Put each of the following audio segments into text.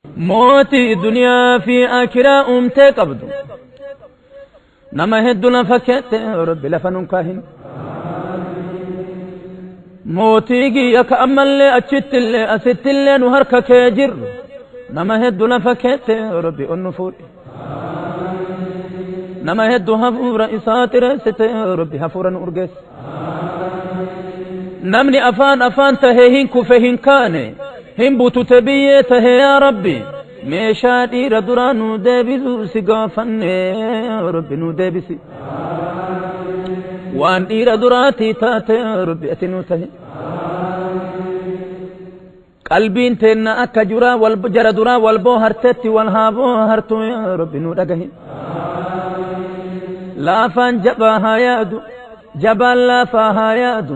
Mootii duniyaa fi akiraa uumtee qabdu nama hedduu lafa keette, Rabbi lafa nun kaahin. Mootii kiyya ka ammallee achittillee asittillee nu harka kee jirru, nama hedduu lafa keette, Rabbi onnu fuudhe. Nama hedduu hafuura isaa xireessite, Rabbi hafuura nu urgeesse. Namni afaan afaan tahee hin kufe, hin kaane, hin butute biyyee tahe, yaa Rabbi meeshaa dhiira duraa nu deebisu si gaafanne, Rabbi nu deebisi. Waan dhiira duraatii taate, Rabbi ati nu tahe. Qalbiin teenna akka juraa wal jara duraa wal boohartetti wal haa boohartu, yaa Rabbi nu dhagahi. Laafaan jabaa haa yaadu, jabaan laafaa haa yaadu,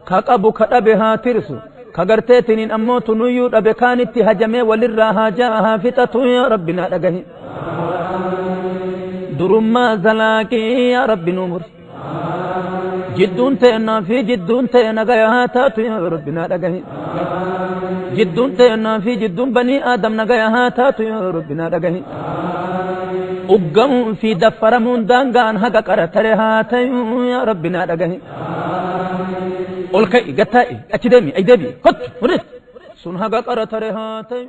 ka qabu ka dhabe haa tirsu, ka garteetiniin ammoo tunuyyuu dhabe kaanitti hajamee walirraa haa jaa haa fixatu, yaa Rabbi naa dhagahi. Durummaa zalaaqii, yaa Rabbi nu mursi. Jidduun teennaa fi jidduun ta'e nagaya haa taatu, yaa Rabbi naa dhagahi. Jidduun teennaa fi jidduun banii Aadam nagaya haa taatu, yaa Rabbi naa dhagahi. Uggamuun fi daffaramuun daangaan haga qara tare haa ta'u, yaa Rabbi naa dhagahi. Ol ka'i, gattaa'i, achi deemi, ay deebi, kottu, sun haga qara tare haa ta'u.